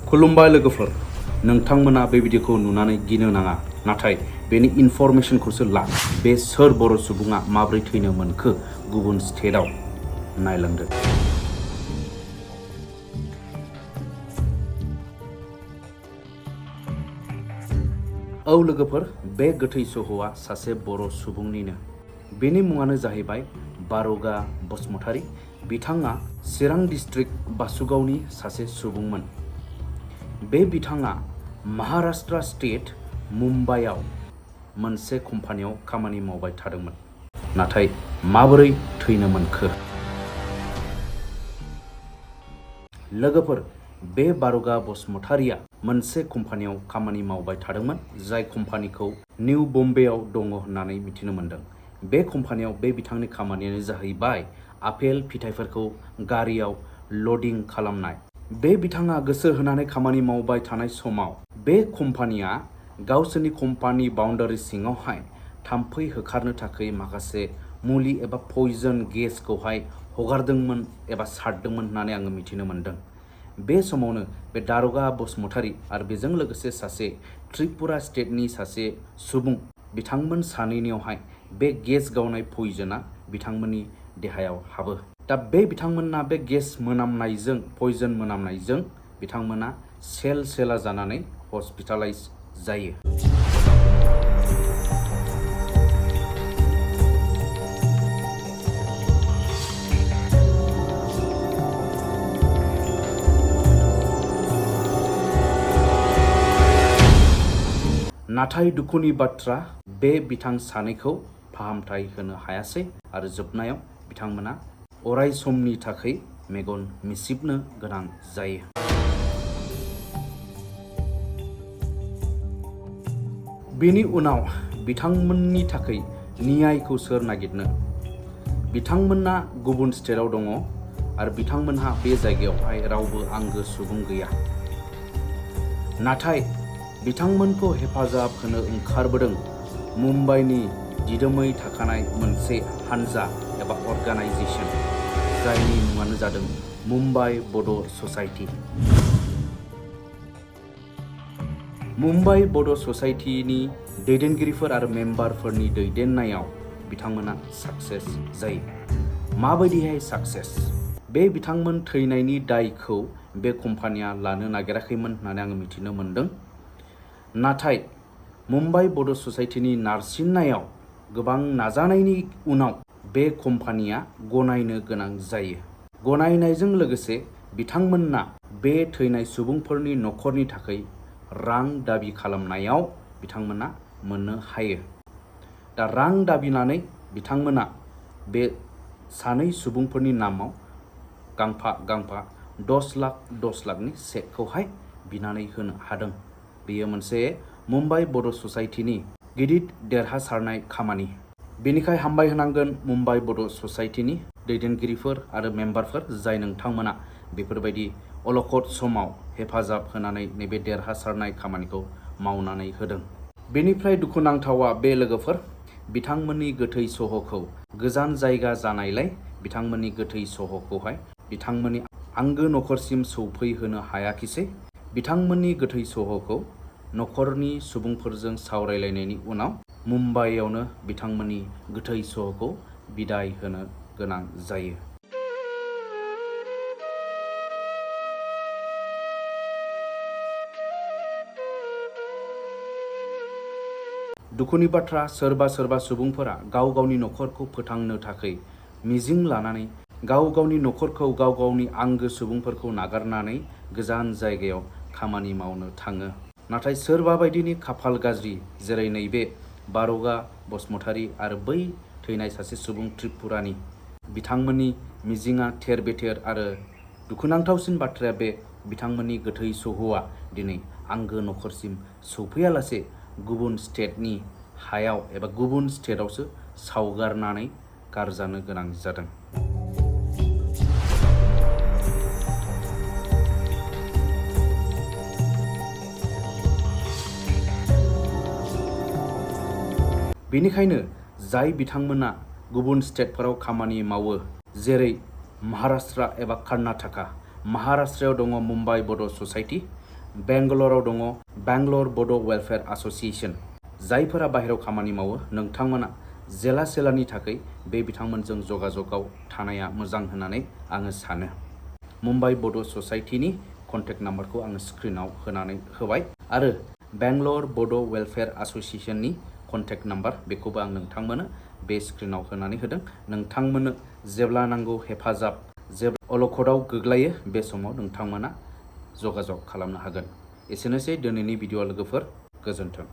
खुलुमबाय लोगोफोर, नोंथांमोना बे भिडिअखौ नुनानै गिनो नाङा, नाथाय बेनि इनफरमेशनखौसो ला। बे सोर बर' सुबुङा माबोरै थैनो मोनखो गुबुन स्टेटआव, नायलांदो। औ लोगोफोर, बे गोथै सह'आ सासे बर' सुबुंनिनो। बेनि मुङानो जाहैबाय बार'गा बसुमतारी। बिथाङा चिरां डिस्ट्रिक्ट बासुगावनि सासे सुबुंमोन। बे बिथाङा महाराष्ट्र स्टेट मुम्बाइआव मोनसे कम्पानियाव खामानि मावबाय थादोंमोन। नाथाय माबोरै थैनो मोनखो? लोगोफोर, बे बार'गा बसुमतारीया मोनसे कम्पानियाव खामानि मावबाय थादोंमोन, जाय कम्पानिखौ निउ बम्बेआव दङ होननानै मिथिनो मोन्दों। बे कम्पानियाव बे बिथांनि खामानियानो जाहैबाय आपेल फिथाइफोरखौ गारियाव लडिं खालामनाय। बे बिथाङा गोसो होनानै खामानि मावबाय थानाय समाव बे कम्पानिया गावसोरनि कम्पानि बाउन्डारि सिङावहाय थाम्फै होखारनो थाखाय माखासे मुलि एबा पयजन गेसखौहाय हगारदोंमोन एबा सारदोंमोन होननानै आङो मिथिनो मोन्दों। बे समावनो बे दार'गा बसुमतारी आरो बेजों लोगोसे सासे त्रिपुरा स्टेटनि सासे सुबुं, बिथांमोन सानैनियावहाय बे गेस गावनाय पयजना बिथांमोननि देहायाव हाबो। दा बे बिथांमोना बे गेस मोनामनायजों, पयजन मोनामनायजों बिथांमोना सेला जानानै हस्पिटालाइज जायो। नाथाय दुखुनि बाथ्रा, बे बिथां सानैखौ फाहामथाय होनो हायासै आरो जोबनायाव बिथांमोना अराय समनि थाखाय मेगन मिसिबनो गोनां जायो। बेनि उनाव बिथांमोननि थाखाय न्यायखौ सोर नागिरनो? बिथांमोना गुबुन स्टेटआव दङ आरो बिथांमोनहा बे जायगायावहाय रावबो आंगो सुबुं गैया। नाथाय बिथांमोनखौ हेफाजाब होनो ओंखारबोदों मुम्बाइनि दिदोमै थाखानाय मोनसे हानजा एबा अर्गानाइजेसन, जायनि मुङानो जादों मुम्बाइ बड' ससाइटि। मुम्बाइ बड' ससाइटिनि दैदेनगिरिफोर आरो मेम्बारफोरनि दैदेननायाव बिथांमोना साक्सेस जायो। माबायदिहाय साक्सेस? बे बिथांमोन थैनायनि दायखौ बे कम्पानिया लानो नागिराखैमोन होननानै आङो मिथिनो मोन्दों। नाथाय मुम्बाइ बड' ससाइटिनि नारसिननायाव गोबां नाजानायनि उनाव बे कम्पानिया गनायनो गोनां जायो। गनायनायजों लोगोसे बिथांमोनना बे थैनाय सुबुंफोरनि न'खरनि थाखाय रां दाबि खालामनायाव बिथांमोना मोननो हायो। दा रां दाबिनानै बिथांमोना बे सानै सुबुंफोरनि नामाव गांफा 10 लाखनि चेकखौहाय बिनानै होनो हादों। बेयो मोनसे मुम्बाइ बड' ससाइटिनि गिदिर देरहासारनाय खामानि। बेनिखाय हामबाय होनांगोन मुम्बाइ बड' ससाइटिनि दैदेनगिरिफोर आरो मेम्बारफोर, जाय नोंथांमोना बेफोरबायदि अलखद समाव हेफाजाब होनानै नैबे देरहासारनाय खामानिखौ मावनानै होदों। बेनिफ्राय दुखुनांथावा बे लोगोफोर, बिथांमोननि गोथै सह'खौ गोजान जायगा जानायलाय बिथांमोननि गोथै सह'खौहाय बिथांमोननि आंगो न'खरसिम सौफैहोनो हायाखिसै। बिथांमोननि गोथै सह'खौ न'खरनि सुबुंफोरजों सावरायलायनायनि उनाव मुम्बाइआवनो बिथांमोननि गोथै सह'खौ बिदाय होनो गोनां जायो। दुखुनि बाथ्रा, सोरबा सुबुंफोरा गाव गावनि न'खरखौ फोथांनो थाखाय मिजिं लानानै गाव गावनि न'खरखौ, गाव गावनि आंगो सुबुंफोरखौ नागारनानै गोजान जायगायाव खामानि मावनो थाङो। नाथाय सोरबा बायदिनि खाफाल गाज्रि, जेरै नैबे बार'गा बसुमतारी आरो बै थैनाय सासे सुबुं त्रिपुरानि, बिथांमोननि मिजिङा थेर बेथेर आरो दुखुनांथावसिन बाथ्राया बे बिथांमोननि गोथै सह'आ दिनै आंगो न'खरसिम सौफैयालासे गुबुन स्टेटनि हायाव एबा गुबुन स्टेटआवसो सावगारनानै गारजानो गोनां जादों। बेनिखायनो जाय बिथांमोना गुबुन स्टेटफोराव खामानि मावो, जेरै महाराष्ट्र एबा कर्नाटका, महाराष्ट्रआव दङ मुम्बाइ बड' ससाइटि बेंगालराव दङ बेंगलर बड' वेलफेयार एस'सिएशन। जायफोरा बाहेरायाव खामानि मावो नोंथांमोना जेला सेलानि थाखाय बे बिथांमोनजों जगाजगाव थानाया मोजां होननानै आङो सानो। मुम्बाइ बड' ससाइटिनि कन्टेक्ट नाम्बारखौ आङो स्क्रिनाव होनानै होबाय आरो बेंगलर बड' वेलफेयार एस'सिएशननि कन्टेक्ट नाम्बार बेखौबो आं नोंथांमोननो बे स्क्रिनाव होनानै होदों। नोंथांमोननो जेब्ला नांगौ हेफाजाब जेब्ला अलखदाव गोग्लैयो बे समाव नोंथांमोना जगाजग खालामनो हागोन। एसेनोसै दिनैनि भिडिअ लोगोफोर, गोजोन्थों।